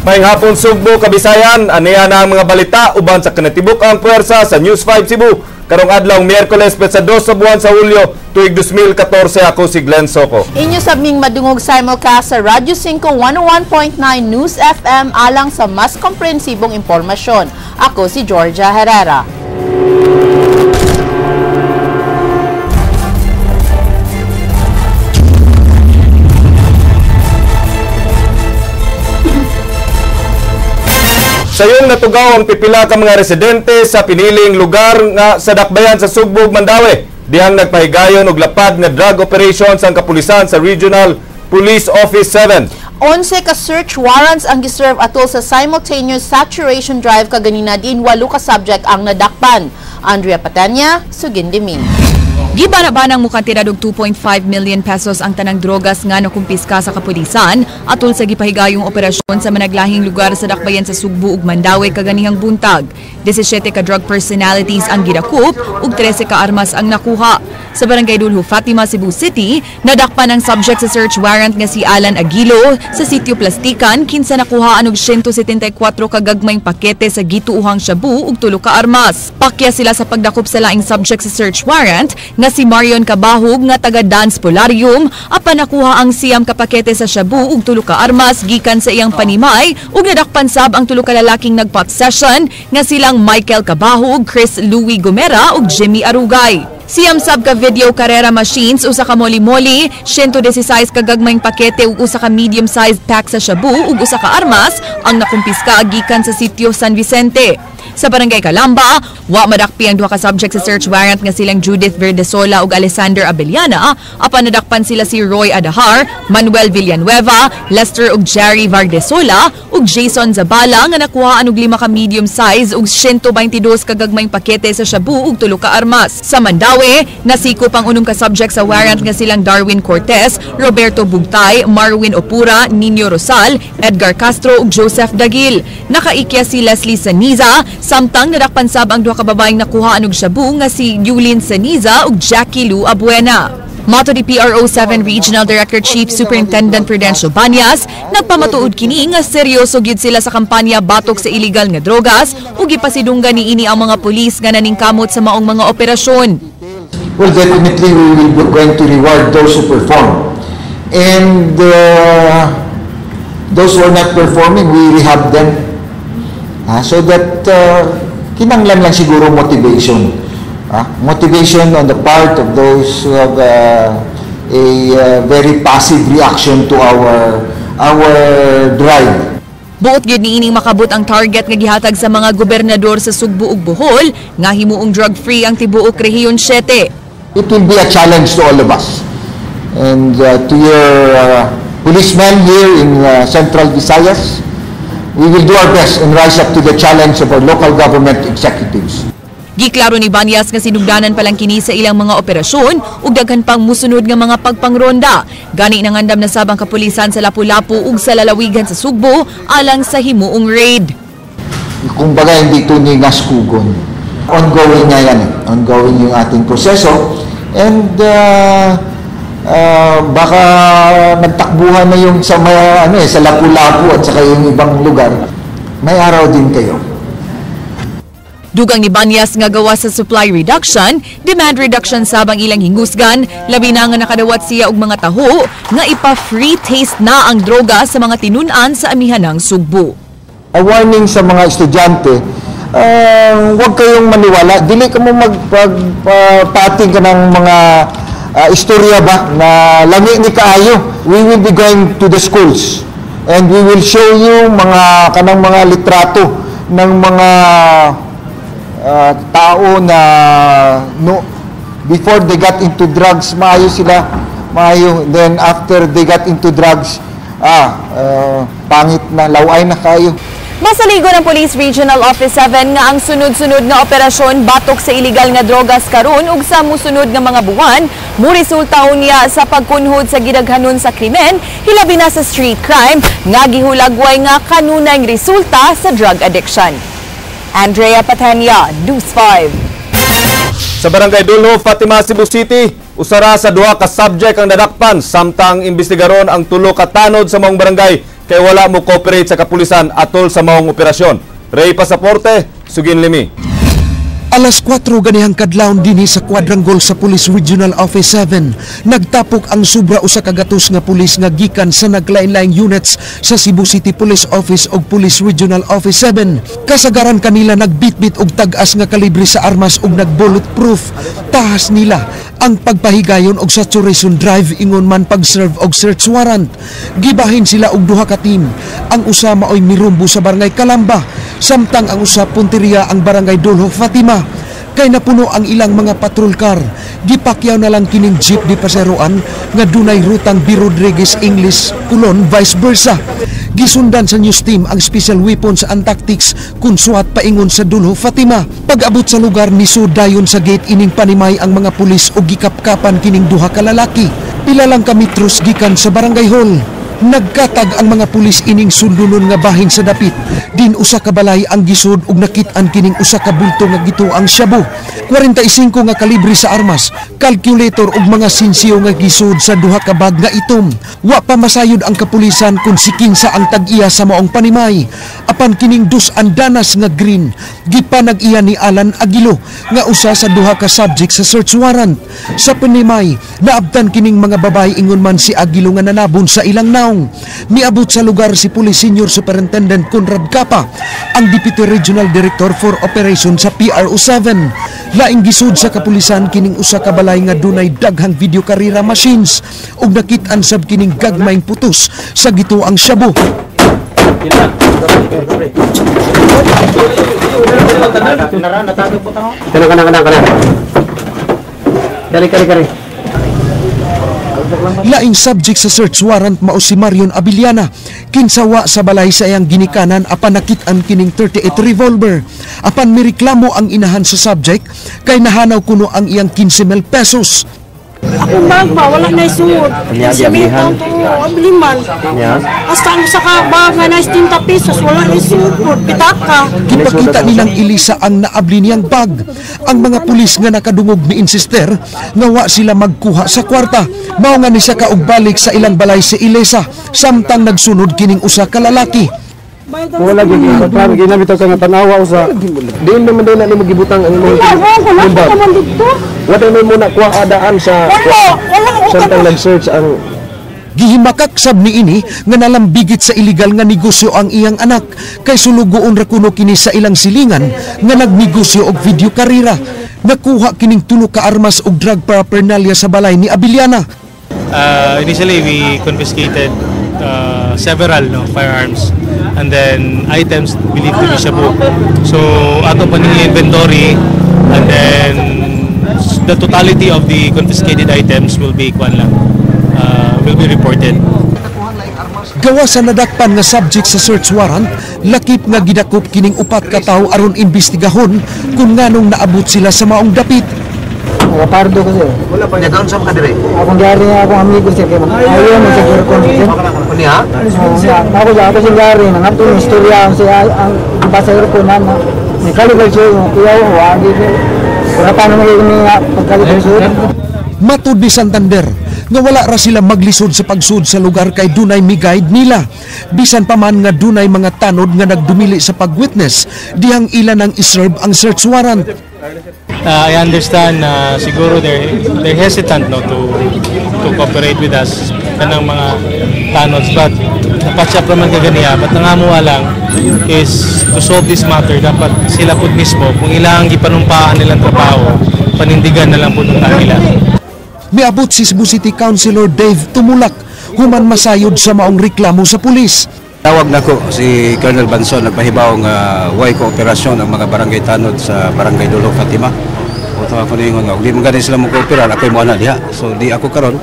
Maayong hapon, Sugbo, Kabisayan, aniya na ang mga balita uban sa kinatibuk-ang puwersa sa News 5 Cebu. Karong adlaw Miyerkules, petsa 2 sa buwan sa Hulyo, tuig 2014. Ako si Glenn Soco. Inyo sab ming madungog simulcast sa Radyo 5 101.9 News FM alang sa mas komprehensibong impormasyon. Ako si Georgia Herrera. Sayong natugaw ang pipila ka mga residente sa piniling lugar nga sa dakbayan sa Sugbo ug Mandaue. Dihang nagpahigayon og lapad nga drug operations ang kapulisan sa Regional Police Office 7. 11 ka search warrants ang giserve atol sa simultaneous saturation drive kaganina, din walo ka subject ang nadakpan. Andrea Patanya, sugindi mi. Gibana-banang mukantidad og 2.5 million pesos ang tanang drogas nga nakumpiska sa kapulisan atol sa gipahigayong operasyon sa managlahing lugar sa dakbayan sa Sugbo ug Mandaue kaganihang buntag. 17 ka drug personalities ang gidakop ug 13 ka armas ang nakuha. Sa Barangay Dulho Fatima, Cebu City, nadakpan ang subject sa search warrant nga si Alan Aguilo sa Sitio Plastikan, kinsa nakuhaan og 174 ka gagmayng pakete sa gituohang shabu ug 3 ka armas. Pakya sila sa pagdakop sa laing subject sa search warrant nga si Marion Kabahug nga taga Dance Polarium, apan nakuha ang 9 ka pakete sa shabu ug 3 ka armas gikan sa iyang panimay, ug nadakpan sab ang 3 ka lalaking nagpot session nga silang Michael Kabahug, Chris Louis Gomera ug Jimmy Arugay. 9 sab ka video karera machines, usa ka moli-moli, 116 ka gagmayng pakete ug usa ka medium-sized pack sa shabu ug usa ka armas ang nakumpiska gikan sa Sitio San Vicente. Sa Barangay Calamba, wa madakpi ang duha ka subject sa search warrant nga silang Judith Verdesola ug Alexander Abellana, apan nadakpan sila si Roy Adahar, Manuel Villanueva, Lester ug Jerry Verdesola ug Jason Zabala nga nakuhaan og 5 ka medium size ug 122 ka gagmayng pakete sa shabu ug 3 ka armas. Sa Mandaue, nasikop ang 6 ka subject sa warrant nga silang Darwin Cortez, Roberto Bugtay, Marwin Opura, Nino Rosal, Edgar Castro ug Joseph Dagil. Nakaikya si Leslie Saniza, samtang nadakpan sab ang duha ka babaeng nakuhaan og shabu nga si Yulin Saniza ug Jackie Lou Abuena. Mato di PRO 7 Regional Director Chief Superintendent Prudencio Banyas, nagpamatuod kini nga seryoso gyud sila sa kampanya batok sa illegal nga drogas ug gipasidunggan niini ang mga pulis nga naningkamot sa maong mga operasyon. Well, definitely we will be going to reward those who perform. And those who are not performing, we rehab them. So that kinanglan lang siguro motivation. Motivation on the part of those who have a very passive reaction to our drive. Buot gyud niining makabot ang target nga gihatag sa mga gobernador sa Sugbo ug Bohol nga himuong drug-free ang tibuok Rehiyon 7. It will be a challenge to all of us. And to your policemen here in Central Visayas, we will do our best and rise up to the challenge of our local government executives. Giklaro ni Banyas nga sinugdanan pa lang kini sa ilang mga operasyon ug daghan pang musunod nga mga pagpangronda. Gani nangandam na sab ang kapulisan sa Lapu-Lapu ug sa lalawigan sa Sugbo alang sa himuong raid. Kumbaga hindi ito ni Gaskugon. Ongoing nga yan. Ongoing yung ating proseso. And baka nagtakbuhan na yung sa may, sa Lapu-Lapu at saka yung ibang lugar. May araw din kayo. Dugang ni Banyas nga gawa sa supply reduction, demand reduction sab ang ilang hingusgan, labi na nga nakadawat siya og mga taho nga ipa-free taste na ang droga sa mga tinun-an sa amihanang Sugbo. A warning sa mga estudyante, huwag kayong maniwala, dili ka mo magpating ka ng mga istorya ba na lami ni kaayo. We will be going to the schools and we will show you mga kanang mga litrato ng mga tao na no, before they got into drugs, maayo sila, maayo. Then after they got into drugs, pangit na, laway na kayo. Masaligo ng Police Regional Office 7 nga ang sunod-sunod nga operasyon batok sa illegal nga drogas karon ug sa musunod nga mga buwan muresulta unya sa pagkunhod sa gidaghanon sa krimen, hilabi na sa street crime nga gihulagway nga kanunayng resulta sa drug addiction. Andrea Patania, News 5. Sa Barangay Dulho, Fatima, Cebu City, usara sa duha ka subject ang nadakpan samtang imbestigaron ang 3 ka tanod sa maong barangay kay wala mo cooperate sa kapulisan atol sa maong operasyon. Ray Pasaporte, sugin limi. Alas 4 ganihang kadlawon dinhi sa Quadrangle sa Police Regional Office 7, nagtapok ang sobra 100 nga pulis nga gikan sa naglain-laing units sa Cebu City Police Office ug Police Regional Office 7. Kasagaran kanila nagbitbit og tag-as nga kalibre sa armas ug nag-bulletproof. Tahas nila ang pagpahigayon og saturation drive ingon man pag-serve og search warrant. Gibahin sila og duha ka team. Ang usa maoy mirumbo sa Barangay Kalamba, samtang ang usa punteriya ang Barangay Dolho Fatima. Kay napuno ang ilang mga patrol car, gipakyaw na lang kining jeep di paseroan nga dunay rutang B. Rodriguez English Colon vice versa. Gisundan sa news team ang special weapons and tactics kun suwat paingon sa Dolho Fatima. Pag-abot sa lugar, nisud dayon sa gate ining panimay ang mga pulis og gikapkapan kining duha ka lalaki. Pila lang ka metros gikan sa barangay hall. Nagkatag ang mga pulis ining sundunon nga bahin sa dapit. Din usa ka balay ang gisud ug nakit-an kining usa ka bulto nga gituang shabu. 45 nga kalibre sa armas, calculator ug mga sinsiyo nga gisud sa duha ka bag nga itom. Wa pa masayod ang kapulisan kung si kinsa ang tag-iya sa maong panimay. Apan kining dos andanas nga green gipanag-iya ni Alan Aguilo nga usa sa duha ka subject sa search warrant. Sa panimay, naabtan kining mga babae ingon man si Aguilo nga nanabon sa ilang naong. Miabot sa lugar si Police Senior Superintendent Conrad Capa, ang Deputy Regional Director for Operation sa PRO7. Laing gisud sa kapulisan kining usa ka balay nga dunay daghang video karira machines ug nakit-an sab kining gagmayng putos sa gituang shabu. Laing subject sa search warrant mao si Marion Abiliana. Kinsawa sa balay sa iyang ginikanan apan nakit-an kining 38 revolver. Apan mireklamo ang inahan sa subject kay nahanaw kuno ang iyang 15,000 pesos. Akong bag ba, wala na isuod. 15,000 to, abiliman. Hasta ang sa bag nga na 70 pesos, wala na isuod. Pitaka. Gipakita nilang Elisa ang naabli niyang bag. Ang mga pulis nga nakadungog ni insister nga wa sila magkuha sa kwarta. Mao nga ni siya kaugbalik sa ilang balay si Elisa samtang nagsunod kining usa ka lalaki. Wala gyud sa ginamit ka nga tanawa usa. Diin naman daw na nimo gibutang ang imong Wala, wala dito. Wala may muna kuha adaan sa samtang nag-search ang Gihimakak sab niini nga nalambigit sa illegal nga negosyo ang iyang anak kay sulugoon ra kuno kini sa ilang silingan nga nagnegosyo og video karira. Nakuha kining tulo ka armas og drug paraphernalia sa balay ni Abiliana. Initially we confiscated several firearms and then items believed to be shabu. So ato pa ning inventory and then the totality of the confiscated items will be kwan lang. Will be reported. Gawa sa nadakpan nga subject sa search warrant, lakip nga gidakop kining upat ka tawo aron imbestigahon kung nganong naabot sila sa maong dapit. Pardo kasi. Wala pa niya sa mga dire. Akong gari akong amigo siya kay ayaw mo sa aircon siya. Niya? Ako sa ako siyang gari nangadto yung istorya ang siya ang iba sa aircon na ni kaligal siya yung kuya wa gi. Wala pa naman ni pagkaligal siya. Matud ni Santander nga wala ra sila maglisod sa pagsud sa lugar kay dunay mi-guide nila. Bisan pa man nga dunay mga tanod nga nagdumili sa pag-witness, dihang ila nang iserve ang search warrant. I understand na siguro they're hesitant to cooperate with us kanang mga tanods, but napatch up naman kaganiya, but ang amo lang is to solve this matter dapat sila pud mismo kung ilang gipanumpaan nilang trabaho panindigan na lang pud ang nila. Miabot si Cebu City Councilor Dave Tumulak human masayod sa maong reklamo sa pulis. Tawag nako si Colonel Banson nagpahibaw nga way kooperasyon ang mga barangay tanod sa Barangay Dolho Fatima. O tawag ko ningon nga di man gani sila mo kooperar ako'y mo ana diha. So di ako karon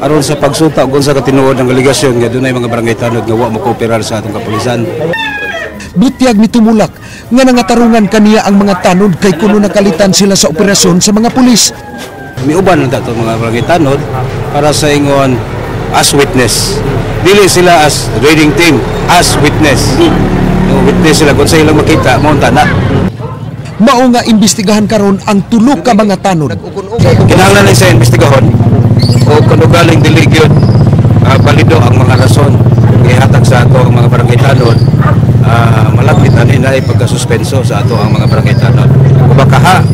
aron sa pagsuta ug unsa ka tinuod ang alegasyon nga dunay mga barangay tanod nga wa mo kooperar sa atong kapulisan. Butyag ni Tumulak nga nangatarungan kaniya ang mga tanod kay kuno nakalitan sila sa operasyon sa mga pulis. Miuban lang dato mga barangay tanod para sa ingon as witness. Dili sila as raiding team, as witness. No, witness sila kung sa ilang makita, mao na. Mao nga imbestigahan karon ang tulo ka mga tanod. Kinahanglan sa imbestigahon o kung galing dili gyud balido ang mga rason. Gihatag sa ato ang mga barangay tanod, malapit na ni na pagkasuspenso sa ato ang mga barangay tanod. Ug baka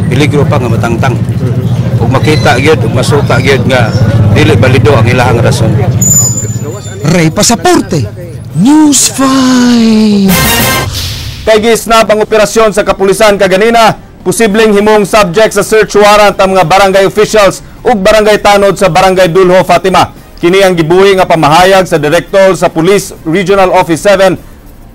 peligro pa nga matangtang. Ug makita gyud ug masuka gyud nga dili balido ang ilahang rason. Ray Pasaporte, News 5. Kay gisnap ang operasyon sa kapulisan kaganina, posibleng himong subject sa search warrant ang mga barangay officials ug barangay tanod sa Barangay Dulho, Fatima. Kini ang gibuhi nga pamahayag sa direktor sa Police Regional Office 7,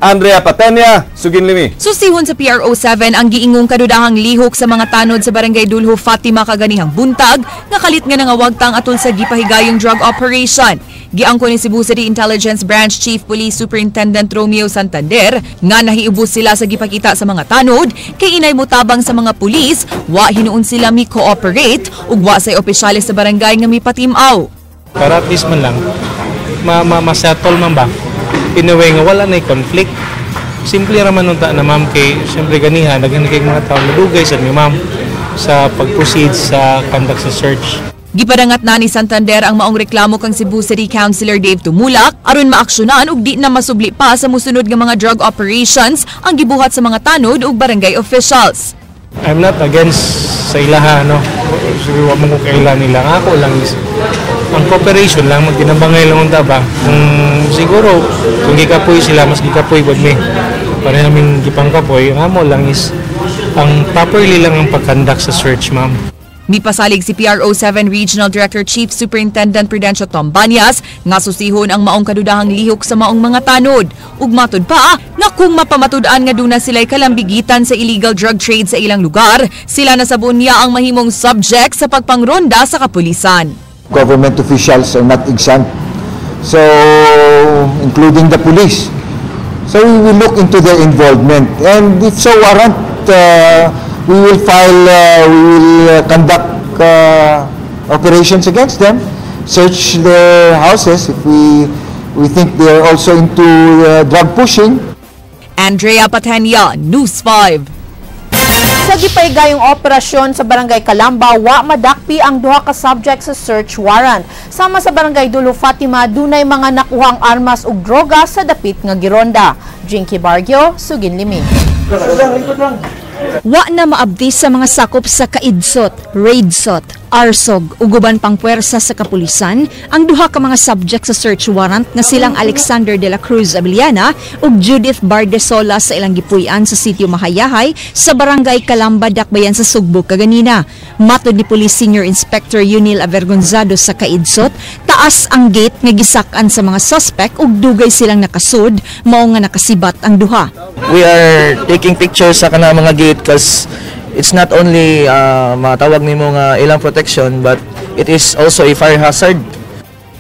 Andrea Patenia. Suginlimi. Susihon sa PRO 7 ang giingong kadudahang lihok sa mga tanod sa Barangay Dulho, Fatima kaganihang buntag nga kalit nga nangawagtang atol sa gipahigayong drug operation. Giangko ni Cebu City Intelligence Branch Chief Police Superintendent Romeo Santander nga nahiubos sila sa gipakita sa mga tanod kay inay motabang sa mga pulis, wa hinuon sila mi cooperate ug wa say opisyales sa barangay nga mipatimaw. Para at least man lang ma ma ma-settle man ba in a way nga wala na conflict. Simple ra man unta na, ma'am, kay siyempre ganiha daghan kay mga tao nadugay sa mi, ma'am, sa pag-proceed sa conduct sa search. Gipadangat na ni Santander ang maong reklamo kang Cebu City Councilor Dave Tumulak aron maaksyonan ug di na masubli pa sa musunod nga mga drug operations ang gibuhat sa mga tanod ug barangay officials. I'm not against sa ilaha, no? Siguro wa mo ko kaila nila. Ang ako lang is ang cooperation lang, magtinabangay lang unta ba. Kung siguro kung gikapoy sila, mas gikapoy gud mi. Para namin gipangkapoy, ang amo lang is ang properly lang ang pag-conduct sa search, ma'am. Mipasalig si PRO 7 Regional Director Chief Superintendent Prudencio Tombanyas nga susihon ang maong kadudahang lihok sa maong mga tanod. Ug matud pa nga kung mapamatud-an nga duna sila'y kalambigitan sa illegal drug trade sa ilang lugar, sila na sa bunya ang mahimong subject sa pagpangronda sa kapulisan. Government officials are not exempt. So, including the police. So we will look into their involvement, and if so warrant, we will conduct operations against them, search their houses if we think they are also into drug pushing. Andrea Patenia, News 5. Sa gipahigayong operasyon sa Barangay Kalamba, wa madakpi ang duha ka subject sa search warrant. Sama sa Barangay Dulho Fatima, dunay mga nakuhang armas ug droga sa dapit nga gironda. Jinky Bargio, Suginlimi. Wa na maabdi sa mga sakop sa Kaidsot, Raidsot, Arsog ug uban pang puwersa sa kapulisan ang duha ka mga subject sa search warrant nga silang Alexander de la Cruz Abiliana ug Judith Bardesola sa ilang gipuy-an sa sitio Mahayahay sa Barangay Kalamba, Dakbayan sa Sugbo kaganina. Matod ni Police Senior Inspector Yunil Avergonzado sa Kaidsot, taas ang gate nga gisak-an sa mga suspect ug dugay silang nakasud, mao nga nakasibat ang duha. We are taking pictures sa kanang mga gate because it's not only matawag nimo nga ilang protection, but it is also a fire hazard.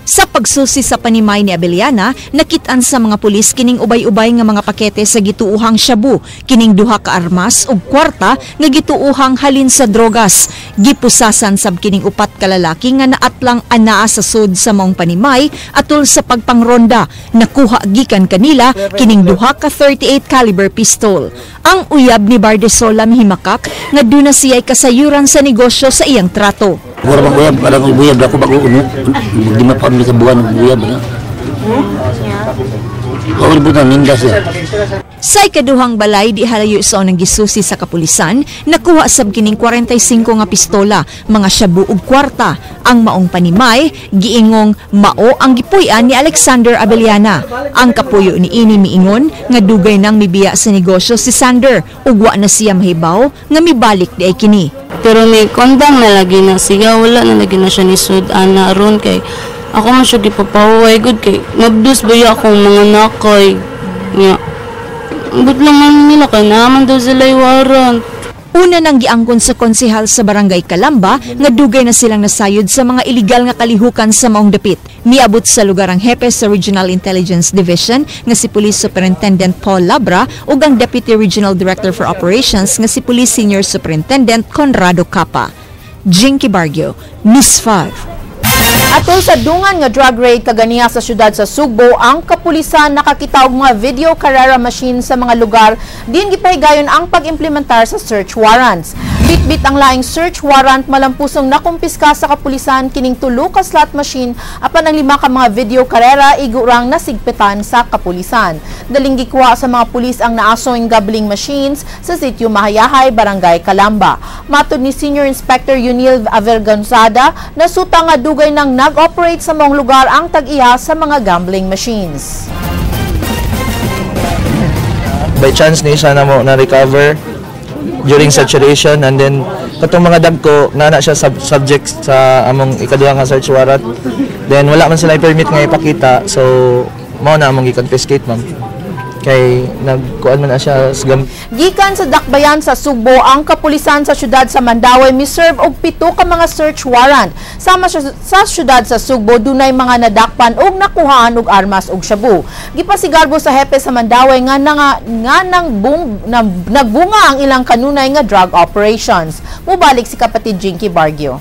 Sa pagsusi sa panimay ni Abeliana, nakit-an sa mga pulis kining ubay-ubay nga mga pakete sa gituuhang shabu, kining duha ka armas ug kwarta nga gituuhang halin sa drogas. Gipusasan sab kining upat ka lalaki nga naatlang anaa sa sud sa maong panimay atol sa pagpangronda. Nakuha gikan kanila kining duha ka 38 caliber pistol. Ang uyab ni Bardesola mihimakak nga duna siya'y kasayuran sa negosyo sa iyang trato. Mura bang uyab, parang uyab ako bago uno. 5 pa kami ka buwan uyab na. Oo, butan ninda siya. Sa ikaduhang balay di halayo sa unang gisusi sa kapulisan, nakuha sab kining 45 nga pistola, mga shabu ug kwarta. Ang maong panimay, giingong mao ang gipuy-an ni Alexander Abeliana. Ang kapuyo ni ini miingon nga dugay nang mibiya sa negosyo si Sander ug wa na siya mahibaw nga mibalik di ay kini. Pero ni kondang na lagi na siya, wala na lagi na siya ni sud ana ron kay ako man siya gipapahuway gud kay mabdus ba ya akong mga nakay. Nya. But lang man nila kay naman daw sila warrant. Una nang giangkon sa konsehal sa Barangay Kalamba nga dugay na silang nasayod sa mga iligal nga kalihukan sa maong dapit. Miabot sa lugar ang hepe sa Regional Intelligence Division nga si Police Superintendent Paul Labra ug ang Deputy Regional Director for Operations nga si Police Senior Superintendent Conrado Capa. Jinky Bargio, News 5. Atol sa dungan nga drug raid kaganiha sa syudad sa Sugbo, ang kapulisan nakakita og mga video karera machine sa mga lugar din gipahigayon ang pag-implementar sa search warrants. Bitbit ang laing search warrant, malampusong nakumpiska sa kapulisan kining tulo ka slot machine apan ang lima ka mga video karera igurang nasigpitan sa kapulisan. Daling gikuha sa mga pulis ang naasoing gambling machines sa sitio Mahayahay, Barangay Calamba. Matod ni Senior Inspector Yunil Avergonzada, nasuta nga dugay nang nag-operate sa maong lugar ang tag-iya sa mga gambling machines. By chance ni siya na mo na recover during saturation, and then katong mga dagko na siya subject sa among ikaduha nga search warrant. Then wala man sila permit nga ipakita, so mao na among gi-confiscate, ma'am, kay nagkuan man na siya sa Gikan sa Dakbayan sa Sugbo, ang kapulisan sa syudad sa Mandaue miserve og 7 ka mga search warrant. Sama sa syudad sa Sugbo, dunay mga nadakpan og nakuhaan og armas og shabu. Gipasigarbo sa hepe sa Mandaue nga nagbunga ang ilang kanunay nga drug operations. Mubalik si kapatid Jinky Bargio.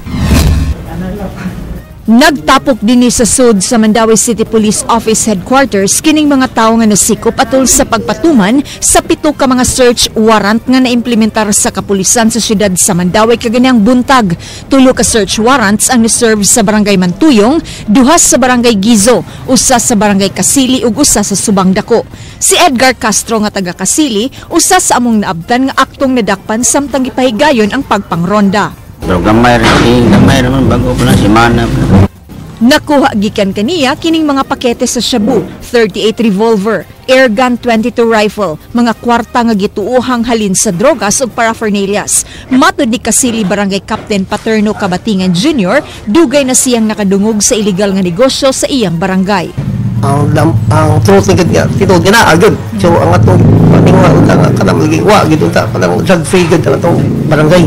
Nagtapok dinhi sa sud sa Mandaue City Police Office Headquarters kining mga tawo nga nasikop atol sa pagpatuman sa 7 ka mga search warrant nga naimplementar sa kapulisan sa syudad sa Mandaue kaganihang buntag. 3 ka search warrants ang niserve sa Barangay Mantuyong, 2 sa Barangay Gizo, 1 sa Barangay Kasili ug 1 sa Subang Dako. Si Edgar Castro nga taga Kasili, usa sa among naabtan nga aktong nadakpan samtang gipahigayon ang pagpangronda. Pero gamay rin, gamay naman bago pa na si Mana. Nakuha gikan kaniya kining mga pakete sa shabu, 38 revolver, air gun 22 rifle, mga kwarta nga gituohang halin sa drogas ug paraphernalias. Matod ni Kasili Barangay Captain Paterno Cabatingan Jr., dugay na siyang nakadungog sa illegal nga negosyo sa iyang barangay. Ang truth ni nga tito gina agad. So ang atong paninguha unta nga kanang lagi wa gid unta kanang drug free gud ang atong barangay.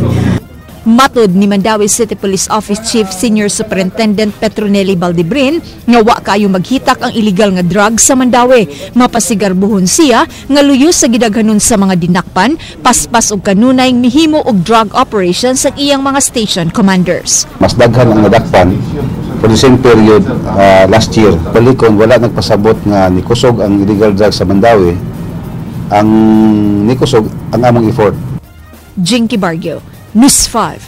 Matod ni Mandaue City Police Office Chief Senior Superintendent Petronelli Baldebrin nga wa kaayo maghitak ang illegal nga drugs sa Mandaue. Mapasigarbuhon siya nga luyo sa gidaghanon sa mga dinakpan, paspas og kanunay mihimo og drug operations ang iyang mga station commanders. Mas daghan ang nadakpan for the same period last year. Balikon wala nagpasabot nga nikusog ang illegal drugs sa Mandaue. Ang nikusog ang among effort. Jinky Bargio, News 5.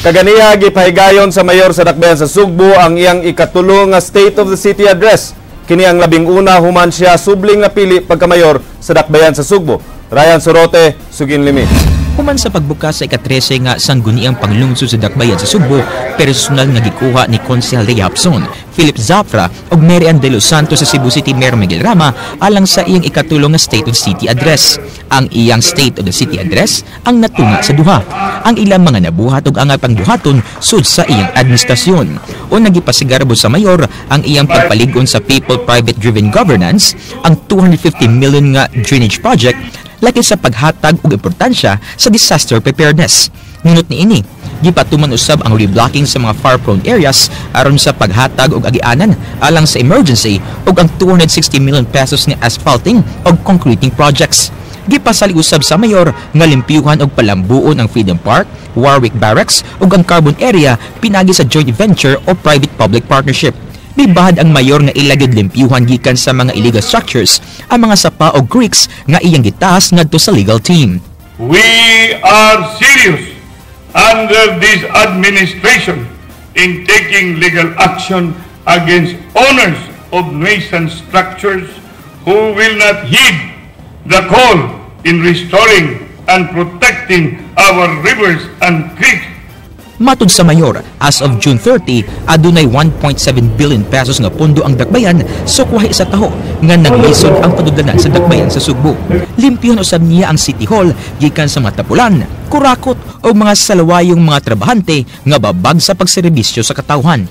Kaganiha gipahigayon sa mayor sa Dakbayan sa Sugbo ang iyang ikatulo nga State of the City Address. Kini ang 11 human siya subling napili pagkamayor sa Dakbayan sa Sugbo. Ryan Sorote, Sugin Limi. Human sa pagbukas sa ika-13 nga sangguniang panglungsod sa Dakbayan sa Sugbo, personal nga gikuha ni Konsehal Ray Hapson, Philip Zafra ug Mary Ann De Los Santos sa Cebu City Mayor Miguel Rama alang sa iyang ikatulo nga State of the City Address. Ang iyang State of the City Address ang natunga sa duha. Ang ilang mga nabuhat ug angay pangbuhaton sud sa iyang administrasyon. O nagipasigarbo sa mayor ang iyang pagpalig-on sa people-private driven governance, ang 250 million nga drainage project, laki sa paghatag og importansya sa disaster preparedness. Ngunit niini, gipatuman usab ang reblocking sa mga fire-prone areas aron sa paghatag og agianan alang sa emergency ug ang 260 million pesos nga asphalting og concreting projects. Gipasali usab sa mayor nga limpyuhan og palambuon ang Freedom Park, Warwick Barracks ug ang Carbon Area pinagi sa joint venture o private-public partnership. Mibahad ang mayor nga ilagid limpyuhan gikan sa mga illegal structures ang mga sapa o creeks nga iyang gitaas ngadto sa legal team. We are serious under this administration in taking legal action against owners of nuisance structures who will not heed the call in restoring and protecting our rivers and creeks. Matod sa mayor, as of June 30, adunay 1.7 billion pesos nga pondo ang Dakbayan sukwahi sa taho nga naglisod ang padudlanan sa Dakbayan sa Sugbo. Limpyuhan usab niya ang City Hall gikan sa mga tapulan, kurakot o mga salawayong mga trabahante nga babag sa pagserbisyo sa katawhan.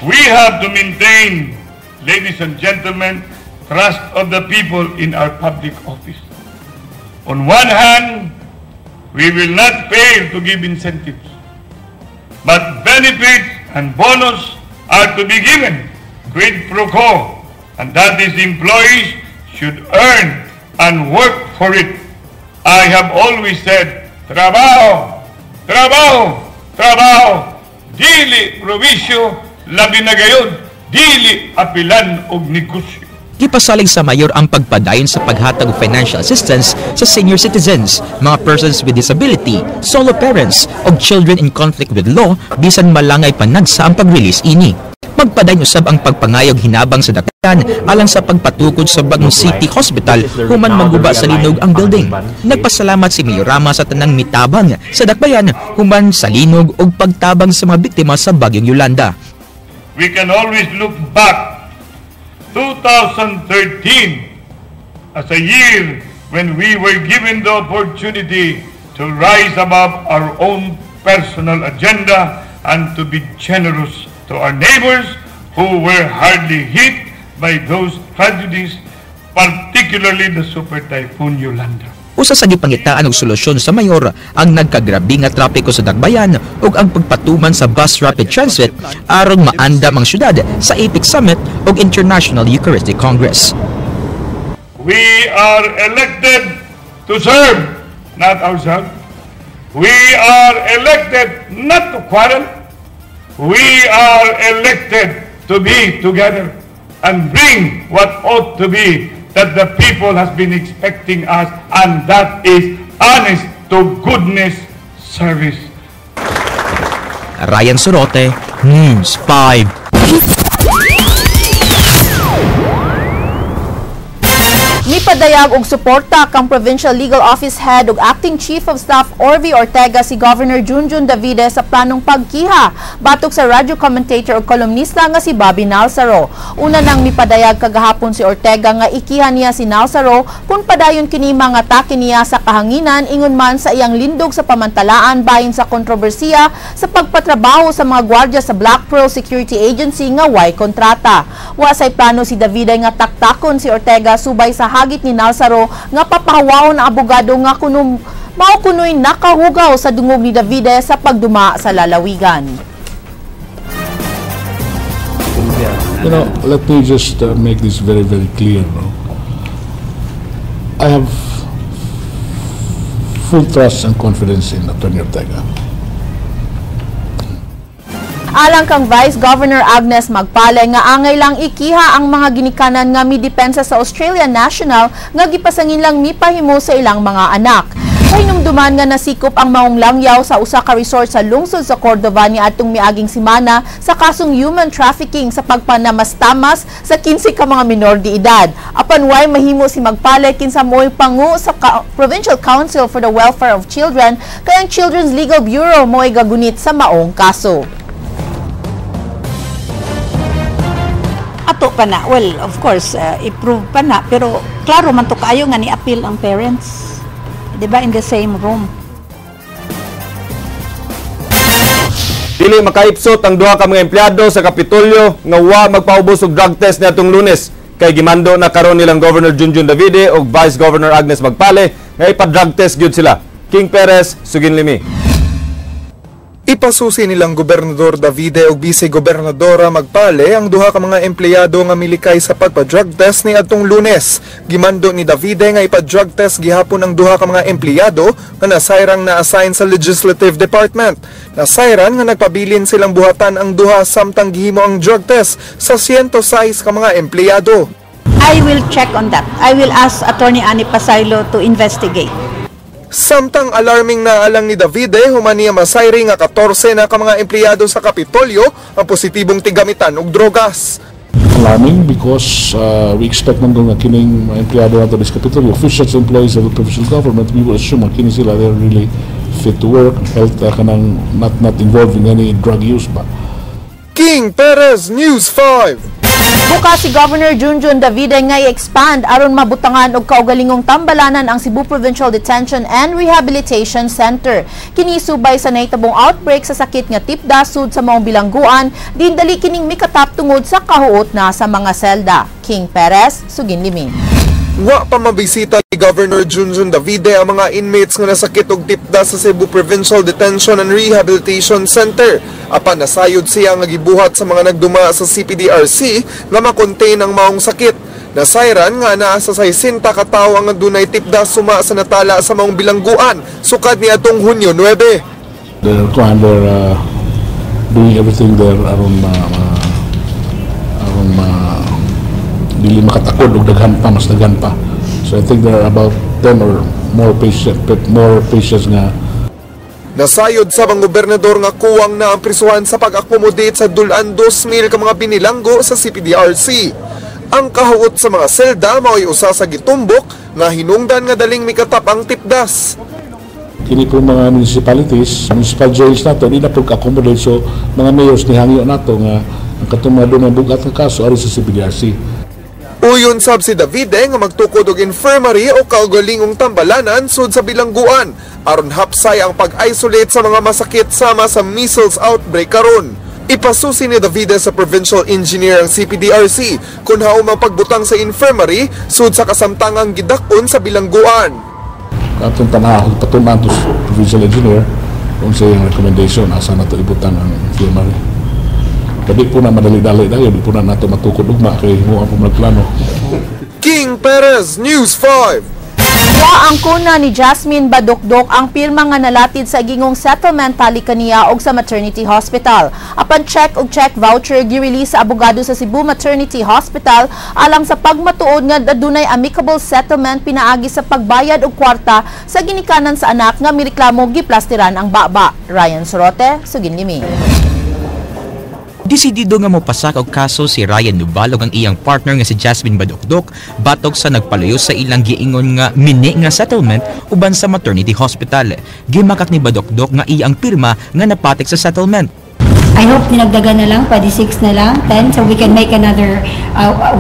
We have to maintain, ladies and gentlemen, trust of the people in our public office. On one hand, we will not fail to give incentives, but benefits and bonus are to be given quid pro quo, and that is employees should earn and work for it. I have always said, trabaho, trabaho, trabaho, dili provisyo, labi na gayon, Dili apilan og negosyo. Gipasalig sa mayor ang pagpadayon sa paghatag og financial assistance sa senior citizens, mga persons with disability, solo parents, ug children in conflict with law bisan malangay panagsa ang pag-release ini. Magpadayon usab ang pagpangayog hinabang sa Dakbayan alang sa pagpatukod sa bagong city hospital human maguba sa linog ang building. Nagpasalamat si Mayor Rama sa tanang mitabang sa Dakbayan human sa linog ug pagtabang sa mga biktima sa bagyong Yolanda. We can always look back 2013 as a year when we were given the opportunity to rise above our own personal agenda and to be generous to our neighbors who were hardly hit by those tragedies, particularly the super typhoon Yolanda. Usa sa gipangitaan og solusyon sa mayor ang nagkagrabe nga trapiko sa Dakbayan ug ang pagpatuman sa bus rapid transit aron maandam ang syudad sa APEC Summit ug International Eucharistic Congress. We are elected to serve, not ourselves. We are elected not to quarrel. We are elected to be together and bring what ought to be that the people has been expecting us, and that is honest to goodness service. Ryan Sorote, News 5. Mipadayag og suporta kang Provincial Legal Office Head ug Acting Chief of Staff Orvie Ortega si Governor Junjun Davide sa planong pagkiha batok sa radyo commentator ug kolumnista nga si Bobby Nalsaro. Una nang mipadayag kagahapon si Ortega nga ikiha niya si Nalsaro kung padayon kini mga atake niya sa kahanginan ingon man sa iyang lindog sa pamantalaan bahin sa kontrobersiya sa pagpatrabaho sa mga gwardiya sa Black Pearl Security Agency nga way kontrata. Wa say plano si Davide nga taktakon si Ortega subay sa hagit ni Nalsaro nga papahawaon ang abogado nga kuno mao kunoy nakahugaw sa dungog ni Davide sa pagduma sa lalawigan. Let me just make this very, very clear. No? I have full trust and confidence in Attorney Ortega. Alang kang Vice Governor Agnes Magpale nga angay lang ikiha ang mga ginikanan nga midepensa sa Australian National nga gipasangin lang mipahimo sa ilang mga anak. Kahinumduman nga nasikop ang maong langyaw sa usa ka resort sa lungsod sa Cordova ni atong miaging semana sa kasong human trafficking sa pagpanamastamas sa 15 ka mga minor de edad. Apan way mahimo si Magpale kinsa mo'y pangu sa Provincial Council for the Welfare of Children kay ang Children's Legal Bureau mo'y gagunit sa maong kaso. Ato pa na, well, of course, i-prove pa na, pero klaro man to kaayo nga ni-appeal ang parents. Diba, in the same room. Dili makaipsot ang duha ka mga empleyado sa Kapitolyo nga wa magpaubos og drug test niadtong Lunes kay gimando na karon nilang Governor Junjun Davide ug Vice Governor Agnes Magpale nga ipa-drug test gyud sila. King Perez, Suginlimi. Ipasusi nilang Gobernador Davide ug Vice Gobernadora Magpale ang duha ka mga empleyado nga milikay sa pagpa-drug test ni adtong Lunes. Gimando ni Davide nga ipa-drug test gihapon ang duha ka mga empleyado nga nasayrang na-assign sa Legislative Department. Nasayran nga nagpabilin silang buhatan ang duha samtang gihimo ang drug test sa 106 ka mga empleyado. I will check on that. I will ask Attorney Annie Pasaylo to investigate. Samtang alarming na alang ni Davide, human niya masayri nga 14 na ka mga empleyado sa Kapitolyo ang positibong tigamitan og drogas. Alarming because we expect man nga kining mga empleyado nato sa Kapitolyo, officials, employees of the provincial government, we will assume nga kini sila they're really fit to work, health kanang not involved in any drug use ba. King Perez, News 5. Bukas si Governor Junjun Davide nga i-expand aron mabutangan og kaugalingong tambalanan ang Cebu Provincial Detention and Rehabilitation Center. Kini subay sa nahitabong outbreak sa sakit nga tipda sud sa maong bilangguan, dindali kining mikatap tungod sa kahuot na sa mga selda. King Perez, Suginlimi. Wa pa mabisita ni Governor Junjun Davide ang mga inmates nga nasakit og tipda sa Cebu Provincial Detention and Rehabilitation Center. Apan nasayod siya nga gibuhat sa mga nagduma sa CPDRC nga makontain ang maong sakit. Nasayran nga naa sa 60 ka tawo ang adunay tipda suma sa natala sa maong bilangguan sukad ni atong Hunyo 9. They're doing everything there aron Dili makatakod og daghan pa, mas daghan pa. So I think there are about 10 or more patients nga. Nasayod sa bang gobernador nga kuwang na ang prisuhan sa pag-accommodate sa dulan 2,000 ka mga binilanggo sa CPDRC. Ang kahuot sa mga selda mao'y usa sa gitumbok nga hinungdan nga daling mikatap ang tipdas. Kini po mga municipalities, municipal jails nato, di na po accommodate. So mga mayors ni hangyo nato nga ang katong mga dunay bugat nga kaso ari sa CPDRC. Uyon sab si Davide nga magtukod og infirmary o kaugalingong tambalanan sud sa bilangguan aron hapsay ang pag-isolate sa mga masakit sama sa measles outbreak karon. Ipasusi ni Davide sa provincial engineer ang CPDRC kung haom ang pagbutang sa infirmary sud sa kasamtangang gidak-on sa bilangguan. Atong tanahon patunan to provincial engineer kung sa iyang recommendation asa nato ibutang ang infirmary. Kadi po na madali-dali dayon, di po na nato matukod ugma kay himuan po nagplano. King Perez, News 5. Wa ang kuna ni Jasmine Badukdok ang pirma nga nalatid sa gingong settlement tali kaniya og sa maternity hospital. Apan check og check voucher gi-release sa abogado sa Cebu Maternity Hospital alang sa pagmatuod nga adunay amicable settlement pinaagi sa pagbayad og kwarta sa ginikanan sa anak nga mireklamo giplastiran ang baba. Ryan Sorote, Suginlimi. Desidido nga mopasak og kaso si Ryan Nubal ug ang iyang partner nga si Jasmine Badukdok batok sa nagpalayo sa ilang giingon nga mini nga settlement uban sa maternity hospital. Gimakak ni Badukdok nga iyang pirma nga napatik sa settlement. I hope dinagdagan na lang, pwede 6 na lang, 10, so we can make another,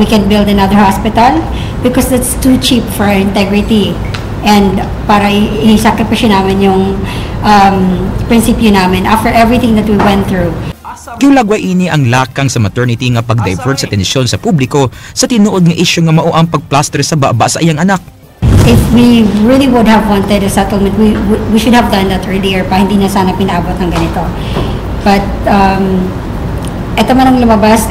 we can build another hospital because that's too cheap for our integrity. And para i-sacrifice namin yung prinsipyo namin after everything that we went through. Giulagway ini ang lakang sa maternity nga pag-divert sa tensyon sa publiko sa tinuod nga isyu nga mao ang pagplaster sa baba sa iyang anak. If we really would have wanted a settlement, we should have done that earlier pa, hindi na sana pinaabot ng ganito. But ito man ang lumabas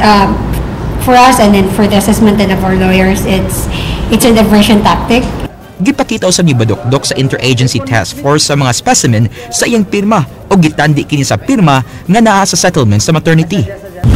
for us and then for the assessment and of our lawyers, it's a diversion tactic. Gipakita usab ni Badukdok sa Interagency Task Force sa mga specimen sa iyang pirma o gitandi kini sa pirma nga naa sa settlement sa maternity.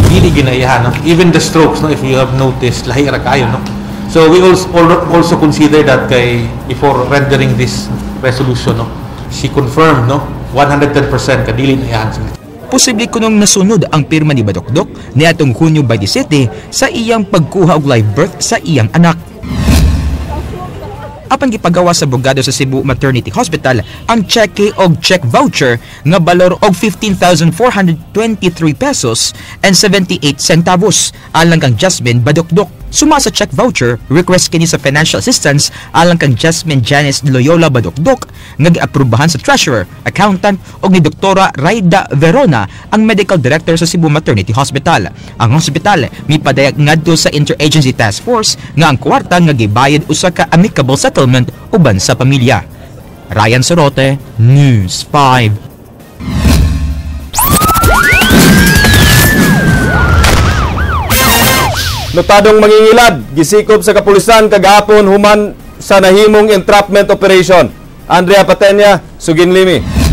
Dili ginaihan, no? Even the strokes, no, if you have noticed, lahi ra kayo, no? So we also consider that kay before rendering this resolution, no, she confirmed, no, 110% kadili na iyahan. Posible kunong nasunod ang pirma ni Badukdok niadtong Hunyo 27 sa iyang pagkuha og live birth sa iyang anak. Apan gipagawa sa abogado sa Cebu Maternity Hospital ang cheque og check voucher nga balor og 15,423 pesos and 78 centavos alang kang Jasmine Badukdok. Suma sa check voucher, request kini sa financial assistance alang kang Jasmine Janice Loyola Badukdok nga giaprubahan sa treasurer, accountant og ni Doktora Raida Verona ang medical director sa Cebu Maternity Hospital. Ang hospital mipadayag ngadto sa Interagency Task Force nga ang kwarta nga gibayad usa ka amicable settlement uban sa pamilya. Ryan Sorote, News 5. Notadong mangingilad, gisikop sa kapulisan kagahapon human sa nahimong entrapment operation. Andrea Patenya, Suginlimi.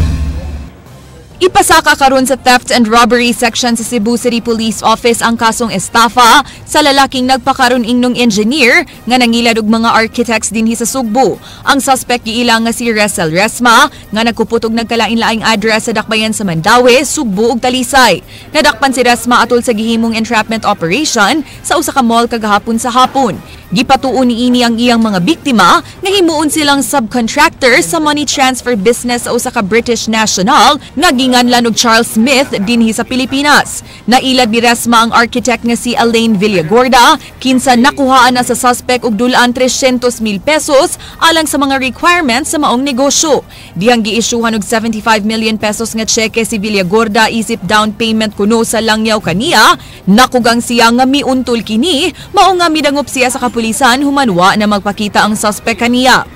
Ipasaka karon sa Theft and Robbery Section sa Cebu City Police Office ang kasong estafa sa lalaking nagpakaron ingnong engineer nga nangilad og mga architects dinhi sa Sugbo. Ang suspect giila nga si Resel Resma nga nagkupot og nagkalain-laing address sa dakbayan sa Mandaue, Sugbo ug Talisay. Nadakpan si Resma atol sa gihimong entrapment operation sa usa ka mall kagahapon sa hapon. Gipatuon niini ang iyang mga biktima nga himuon silang subcontractor sa money transfer business sa usa ka British national nga ginganlan og Charles Smith dinhi sa Pilipinas. Nailad ni Resma ang architect nga si Elaine Villagorda kinsa nakuhaan na sa suspect og dulaan 300,000 pesos alang sa mga requirements sa maong negosyo. Dihang giisyuhan og 75 million pesos nga tseke si Villagorda isip down payment kuno sa langyaw kaniya. Nakugang siya nga miuntol kini, mao nga midangop siya sa kapulisan humanwa na magpakita ang suspect kaniya.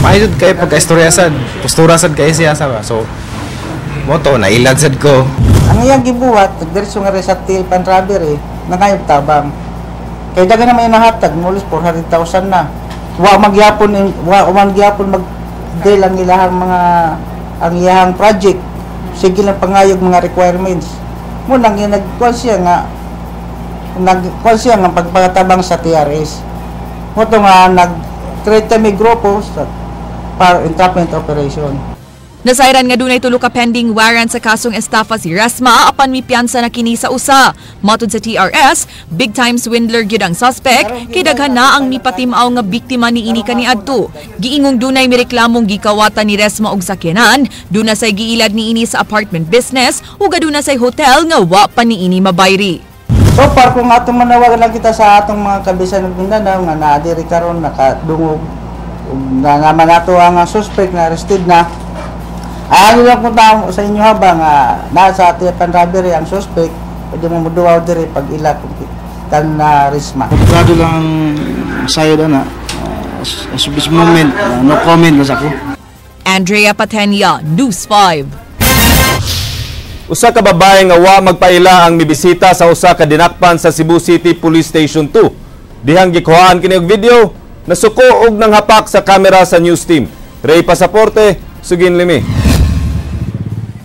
Mahidod kayo pagka-istorya sad, postura sad kayo siya sa ba. So, moto, nailad sad ko. Ang iyang gibuhat, nagdiretso nga rin sa pan robbery, nangayog tabang. Kaya daga na may nahatag, mulis 400,000 na. Wa magyapon, wa magyapon mag-deal ang ilahang mga, ang iyahang project. Sige lang pangayog mga requirements. Munang yung nagkuhan siya nga, nagkuhan siya nga pagpatabang sa TRS. Mao to nga nag-create kami grupo sa para entrapment operation. Nasayran nga dunay tulo ka pending warrant sa kasong estafa si Resma apan mipiyansa na kini sa usa. Matud sa TRS, big time swindler gyud ang suspect kay daghan na ang mipatimaw nga biktima niini kaniadto. Giingong dunay mireklamong gikawatan ni Resma og sakyanan, duna say giilad niini sa apartment business ug aduna say hotel nga wa pa niini mabayri. So far, kung atong manawagan lang kita sa atong mga kabisan ng Mindanao nga naa diri karon nakadungog ug na naman nato ang suspect na arrested na. Ano lang kung tao sa inyo habang nasa Tiapan robbery ang suspect, pwede mo muduaw diri pag ila kung kan na Risma. Komplado lang ang sayod ana. As of this moment, no comment na sa ako. Andrea Patenia, News 5. Usa ka babae nga wa magpaila ang mibisita sa usa ka dinakpan sa Cebu City Police Station 2. Dihang gikuhaan kini og video, nasuko og nanghapak sa kamera sa news team. Ray Pasaporte, Sugin Limi.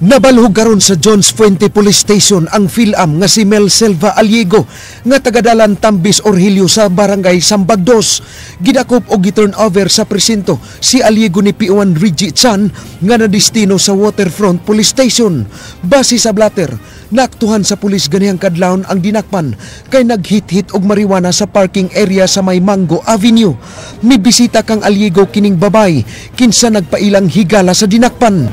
Nabalhog karon sa Jones Fuente Police Station ang PhilAm nga si Mel Silva Aliego nga tagadalan Tambis Orhilio sa Barangay Sambagdos. Gidakop og gi-turn over sa presinto si Aliego ni P1 Reggie Chan nga nadestino sa Waterfront Police Station. Base sa blatter, naaktuhan sa pulis ganihang kadlawon ang dinakpan kay naghit-hit og marijuana sa parking area sa may Mango Avenue. Mibisita kang Aliego kining babay kinsa nagpailang higala sa dinakpan.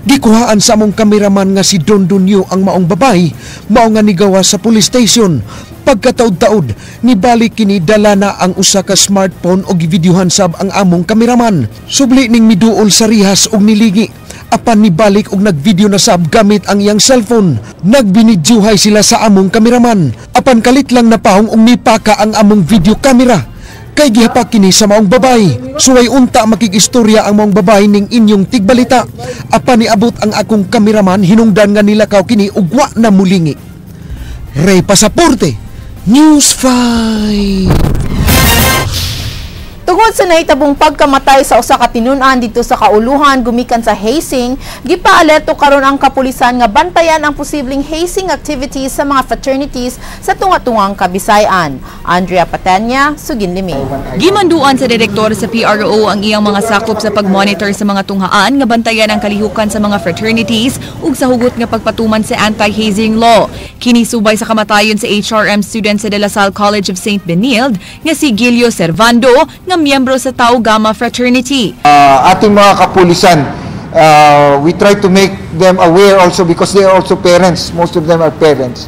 Gikuhaan sa among kameraman nga si Don Dunyo ang maong babay, mao nga nigawa sa police station. Pagkataod-taod, nibalik kini dala na ang usa ka smartphone og givideohan sab ang among kameraman. Subli ning miduol sa rihas og nilingi. Apan nibalik og nagvideo na sab gamit ang iyang cellphone. Nagbinidyuhay sila sa among kameraman. Apan kalit lang napahong og nipaka ang among video camera. Kay gihapak kini sa maong babay. Suway unta makig-istorya ang maong babay ning inyong tigbalita. Apan niabot ang akong kameraman hinungdan nga nilakaw kini ug wa na mulingi. Ray Pasaporte, News 5. Tungod sa nahitabong pagkamatay sa usa ka tinun-an didto sa kauluhan gumikan sa hazing, gipaalerto karon ang kapulisan nga bantayan ang posibleng hazing activities sa mga fraternities sa tunga-tungang Kabisayan. Andrea Patanya, Sugin Limi. Gimanduan sa direktor sa PRO ang iyang mga sakop sa pag-monitor sa mga tunghaan nga bantayan ang kalihukan sa mga fraternities ug sa hugot nga pagpatuman sa anti-hazing law. Kini subay sa kamatayon sa HRM student sa De La Salle College of St. Benilde nga si Gilio Servando nga miyembro sa Tau Gamma Fraternity. Ating mga kapulisan, we try to make them aware also because they are also parents, most of them are parents,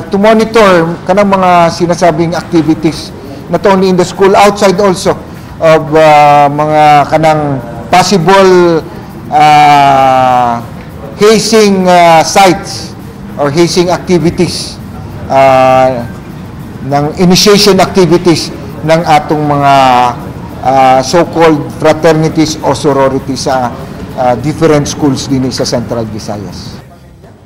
to monitor kanang mga sinasabing activities, not only in the school, outside also, of mga kanang possible hazing sites or hazing activities, ng initiation activities ng atong mga so-called fraternities o sororities sa different schools din sa Central Visayas.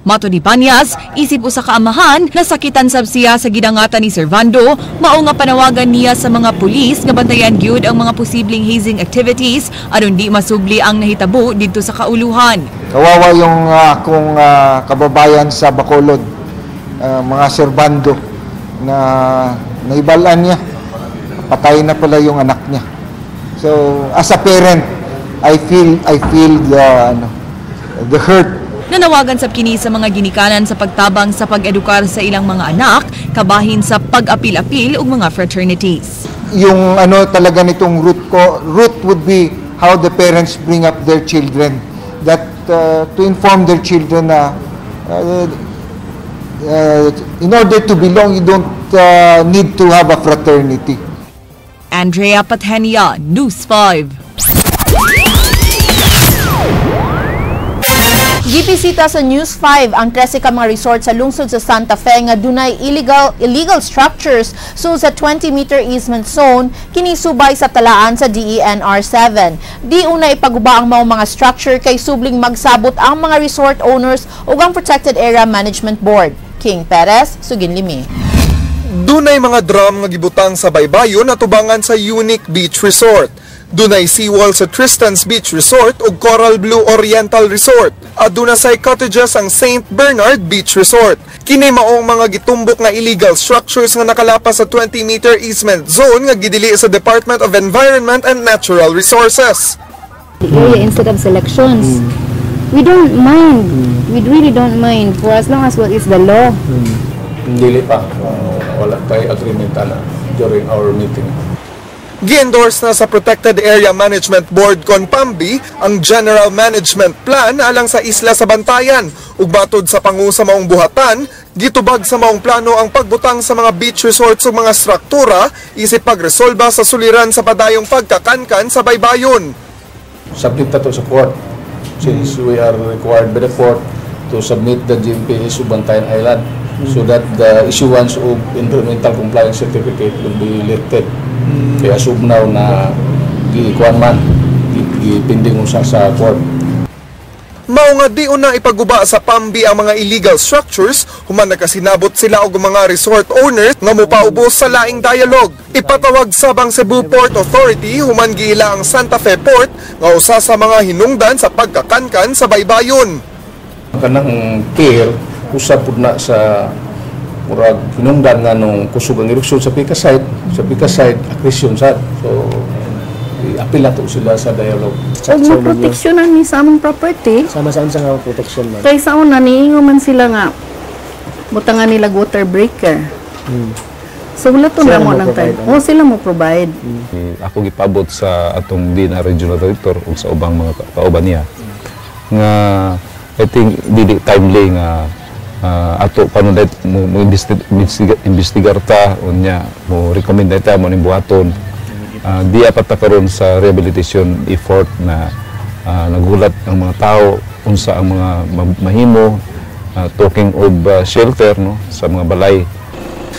Matod ni Banyas, isip usa ka amahan, nasakitan sab siya sa gidangatan ni Servando, mao nga panawagan niya sa mga pulis nga bantayan gyud ang mga posibleng hazing activities aron di masubli ang nahitabo didto sa kauluhan. Kawawa yung akong kababayan sa Bacolod, mga Servando na naibalaan niya, patay na pala yung anak niya. So as a parent, I feel the hurt. Nanawagan sab kini sa mga ginikanan sa pagtabang sa pag-edukar sa ilang mga anak, kabahin sa pag-apil-apil ug mga fraternities. Yung ano talaga nitong root would be how the parents bring up their children, that to inform their children na in order to belong, you don't need to have a fraternity. Andrea Patenia, News 5. Gibisita sa News 5 ang 13 ka mga resort sa lungsod sa Santa Fe nga dunay illegal structures sul sa 20-meter easement zone kini subay sa talaan sa DENR 7. Di una ipaguba ang maong mga structure kay subling magsabot ang mga resort owners ug ang Protected Area Management Board. King Perez, Sugin Limi. Dunay mga drum nga gibutang sa baybayon atubangan sa Unique Beach Resort. Dunay seawall sa Tristan's Beach Resort ug Coral Blue Oriental Resort. Aduna say cottages ang St. Bernard Beach Resort. Kini maong mga gitumbok nga illegal structures nga nakalapas sa 20-meter easement zone nga gidili sa Department of Environment and Natural Resources. Area instead of selections. We don't mind. We really don't mind for as long as what is the law. Dili pa. Wala tayo agreement ana during our meeting. Gi-endorse na sa Protected Area Management Board kon PAMBI ang General Management Plan alang sa isla sa Bantayan. Ug matod sa pangu sa maong buhatan, gitubag sa maong plano ang pagbutang sa mga beach resorts ug mga struktura isip pagresolba sa suliran sa padayong pagkakankan sa baybayon. Submit na to sa court since we are required by the court to submit the GMPS of Bantayan Island so that the issuance of environmental compliance certificate will be lifted. Kaya as of now na gikuan man, gipinding usa sa court. Mao nga di una ipaguba sa PAMBI ang mga illegal structures human nagkasinabot sila og mga resort owners nga mopaubos sa laing dialogue. Ipatawag sab ang Cebu Port Authority human giila ang Santa Fe Port nga usa sa mga hinungdan sa pagkakankan sa baybayon. Kanang pier usab pud na sa murag hinungdan nga nung kusog ang erupsyon sa Pika site accretion sad. So i-appeal na to sila sa dialogue. Og maproteksyonan mi sa among property. Sama sa unsa nga protection, man? Kay sa una niingon man sila nga butangan nila water breaker. So wala to Sila na mo mo nang time. provide, ano? Oh, sila mo provide. Ako gipabot sa atong DENR Regional Director ug sa ubang mga kauban niya nga I think dili timely nga ato panunday mo investigar ta, unya mo recommend ta mo ning buhaton. Diya pa ta karon sa rehabilitation effort na nagulat ang mga tao unsa ang mga mahimo, talking of shelter, no, sa mga balay.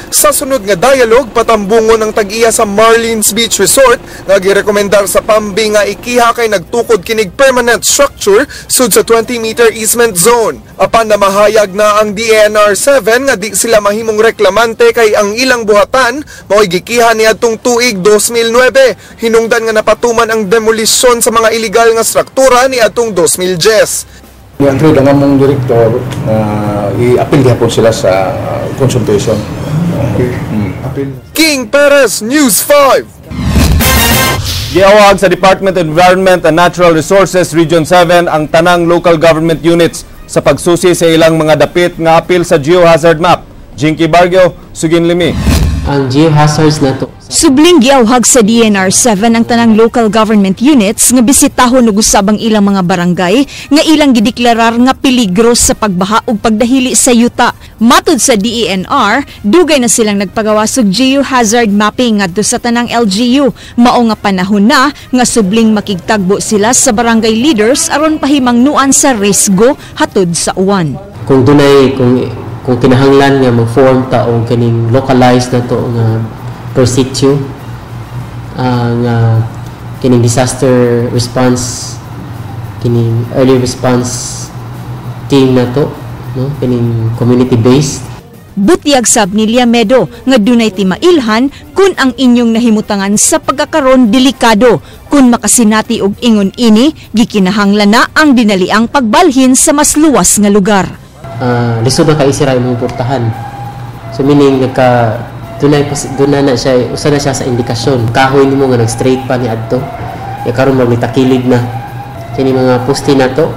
Sa sunod nga dialogue, patambungon ang tag-iya sa Marlins Beach Resort nga girekomendar sa PAMBI nga ikiha kay nagtukod kinig permanent structure sud sa 20-meter easement zone. Apan na mahayag na ang DENR 7 nga di sila mahimong reklamante kay ang ilang buhatan mao'y gikiha niadtong tuig 2009. Hinungdan nga napatuman ang demolisyon sa mga iligal nga struktura niadtong 2010. Ni-agree ang among direktor na i-appeal gihapon sila sa consultation. Appeal. King Perez, News 5. Giawhag sa Department of Environment and Natural Resources Region 7 ang tanang local government units sa pagsusi sa ilang mga dapit nga apil sa geohazard map. Jinky Barrio, Sugin Limi. Ang geohazards na to. Subling giawhag sa DENR 7 ang tanang local government units nga bisitahon ug usab ang ilang mga barangay nga ilang gideklarar nga peligro sa pagbaha ug pagdahili sa yuta. Matud sa DENR, dugay na silang nagpagawas og geohazard mapping ngadto sa tanang LGU. Mao nga panahon na nga subling makigtagbo sila sa barangay leaders aron pahimangnuan sa risgo hatod sa uwan. Kung dunay kung kinahanglan nga mag-form ta og kining localized na to nga per sitio nga kining disaster response, kining early response team na to, no, kining community based. Butyag sab ni Liamedo nga dunay timailhan kun ang inyong nahimutangan sa pagkakaron delikado. Kun makasinati og ingon ini, gikinahanglan na ang dinaliang pagbalhin sa mas luwas nga lugar. Lisod na kay sira imong portahan. So meaning nagka dunay dunay na siya, usa na siya sa indikasyon. Kahoy nimo nga nag-straight pa ni adto. Ya karon mag nitakilid na. Kini mga poste na to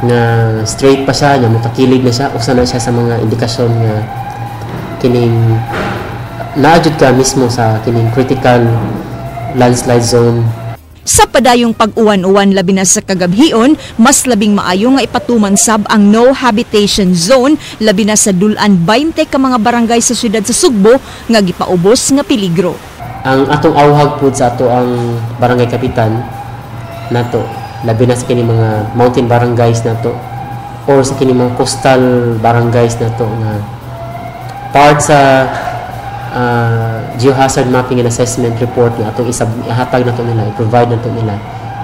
nga straight pa siya, nya motakilid na siya, usa na siya sa mga indikasyon nga kining naa jud ka mismo sa kining critical landslide zone. Sa padayong pag-uwan-uwan labi na sa kagabhion, mas labing maayo nga ipatuman sab ang no habitation zone labi na sa dulan 20 ka mga barangay sa siyudad sa Sugbo nga gipaubos nga peligro. Ang atong awhag pud sa ato ang barangay kapitan nato, labi na sa kini mga mountain barangays nato or sa kini mga coastal barangays nato nga part sa geohazard mapping and assessment report nga atong ihatag nato nila, i-provide nato nila.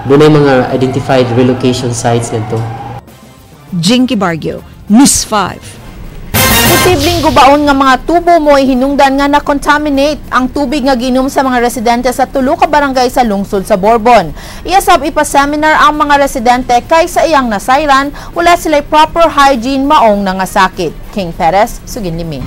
Dunay mga identified relocation sites ngadto. Jinky Barrio, News 5. Posibleng gubaon nga mga tubo mo'y hinungdan nga na-contaminate ang tubig nga giinom sa mga residente sa tulo ka barangay sa lungsod sa Borbon. Iya sab ipa-seminar ang mga residente kay sa iyang nasayran, wala sila'y proper hygiene maong nangasakit. King Perez, sugin limi.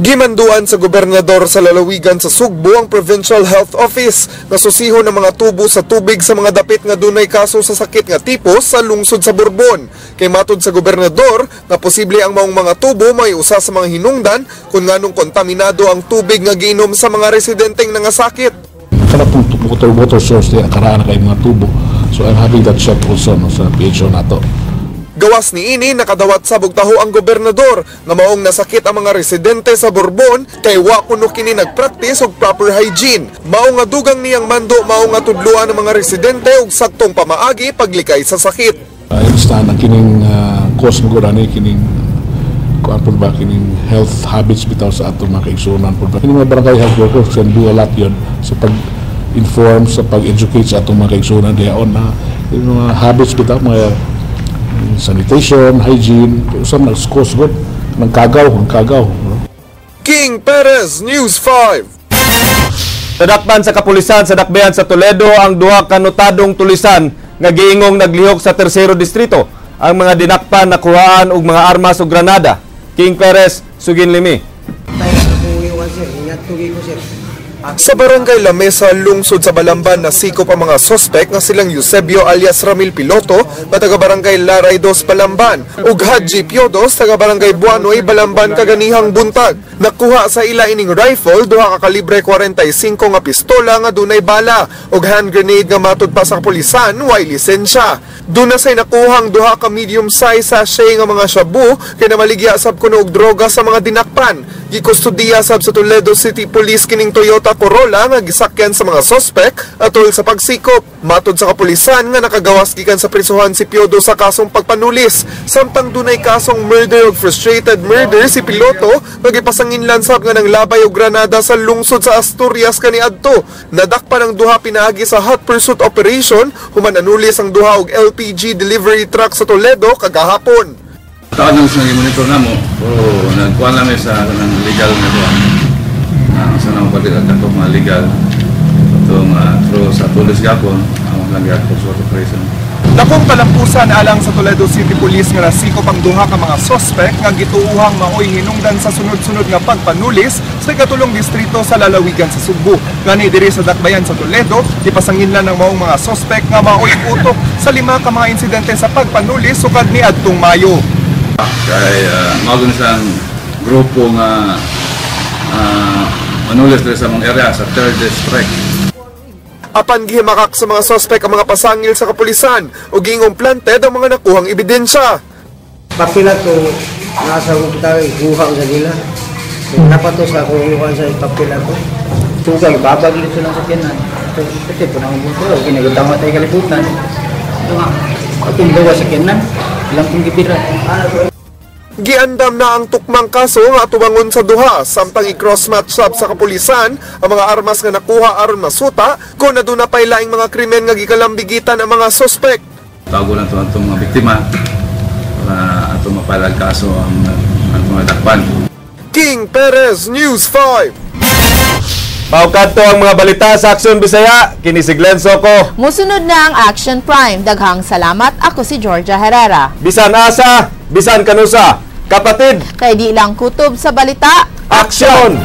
Gimanduan sa gobernador sa lalawigan sa Sugbo ang Provincial Health Office nga susihon ang mga tubo sa tubig sa mga dapit nga dunay kaso sa sakit nga tipos sa lungsod sa Borbon. Kay matod sa gobernador nga posible ang maong mga tubo may usa sa mga hinungdan kung nganong kontaminado ang tubig nga giinom sa mga residenteng nangasakit. Kana pong water source diya karaan na kay mga tubo. So I'm having that checked also, no, sa PHO nato. Gawas ni ini, nakadawat sa bugtaho ang gobernador nga maong nasakit ang mga residente sa Borbon kay wa kuno kini nagpraktis og proper hygiene. Mao nga dugang niyang mando mao nga tudloan ang mga residente og saktong pamaagi paglikay sa sakit. I understand ang kining cause mo ani kining kuan po ba, kining health habits bitaw sa atong mga kaigsuonan po ba. Kining mga barangay health workers can do a lot yun sa pag-inform, sa pag-educate sa atong mga kaigsuonan dihaon na yung mga habits bitaw, mga sanitation, hygiene, usa man cause good ng kagaw, ng kagaw. No? King Perez, News 5. Nadakpan sa kapulisan sa Dakbayan sa Toledo ang duha ka notadong tulisan nga giingong naglihok sa tersero distrito. Ang mga dinakpan nakuhaan og mga armas ug granada. King Perez, sugin limi. Sa barangay La Mesa, lungsod sa Balamban, nasikop ang mga sospek nga silang Eusebio alias Ramil Piloto nga taga barangay Laray 2, Balamban ug Hadji Piodos taga barangay Buanoy, Balamban kaganihang buntag. Nakuha sa ila ining rifle, duha ka kalibre 45 nga pistola nga dunay bala ug hand grenade nga matud pa sa kapulisan way lisensya. Duna say nakuhang duha ka medium size sachet nga mga shabu kay namaligya sab kuno og droga sa mga dinakpan. Gikustudiya sab sa Toledo City Police kining Toyota Corolla nga gisakyan sa mga sospek atol sa pagsikop. Matod sa kapulisan nga nakagawas gikan sa prisuhan si Piodo sa kasong pagpanulis, samtang dunay kasong murder ug frustrated murder si Piloto nga gipasanginlan sab nga nanglabay og granada sa lungsod sa Asturias kaniadto. Nadakpan ang duha pinaagi sa hot pursuit operation human anulis ang duha og LPG delivery truck sa Toledo kagahapon. Taon nang sa monitor namo, pero nagkuhan namin sa kanang legal nga duha. Sa nang pati ang katong mga legal itong through sa tulis gapon, ang lang gapon sa operation. Dakong kalampusan alang sa Toledo City Police nga nasikop ang duha ka mga sospek nga gituuhang maoy hinungdan sa sunod-sunod nga pagpanulis sa ikatulong distrito sa lalawigan sa Sugbo. Gani diri sa Dakbayan sa Toledo, gipasanginlan ang maong mga sospek nga maoy utok sa 5 ka mga insidente sa pagpanulis sukad niadtong Mayo. Kay mao gud isang grupo nga manulis diri sa mong area sa 3rd District. Apan gihimakak sa mga sospek ang mga pasangil sa kapulisan ug giingong planted ang mga nakuhang ebidensya. Papila to nasa kita guha sa nila. Napato sa kuha sa papila ko. Tugay babag dito lang sa kinan. Kasi po nang buto, ginagutang tayo kalibutan. Atong gawa sa kinan, ilang pong gibira. Giandam na ang tukmang kaso nga atubangon sa duha samtang i-cross-match sab sa kapulisan ang mga armas nga nakuha aron masuta kung aduna pay laing mga krimen nga gikalambigitan ang mga sospek. Tawagon na ito ang mga biktima para atong mapalag kaso ang mga dakpan. King Perez, News 5. Maukadto ang mga balita sa Aksyon Bisaya. Kini si Glenn Soco. Musunod na ang Action Prime. Daghang salamat. Ako si Georgia Herrera. Bisan asa, bisan kanusa. Kapatid, kay di lang kutob sa balita. Aksyon!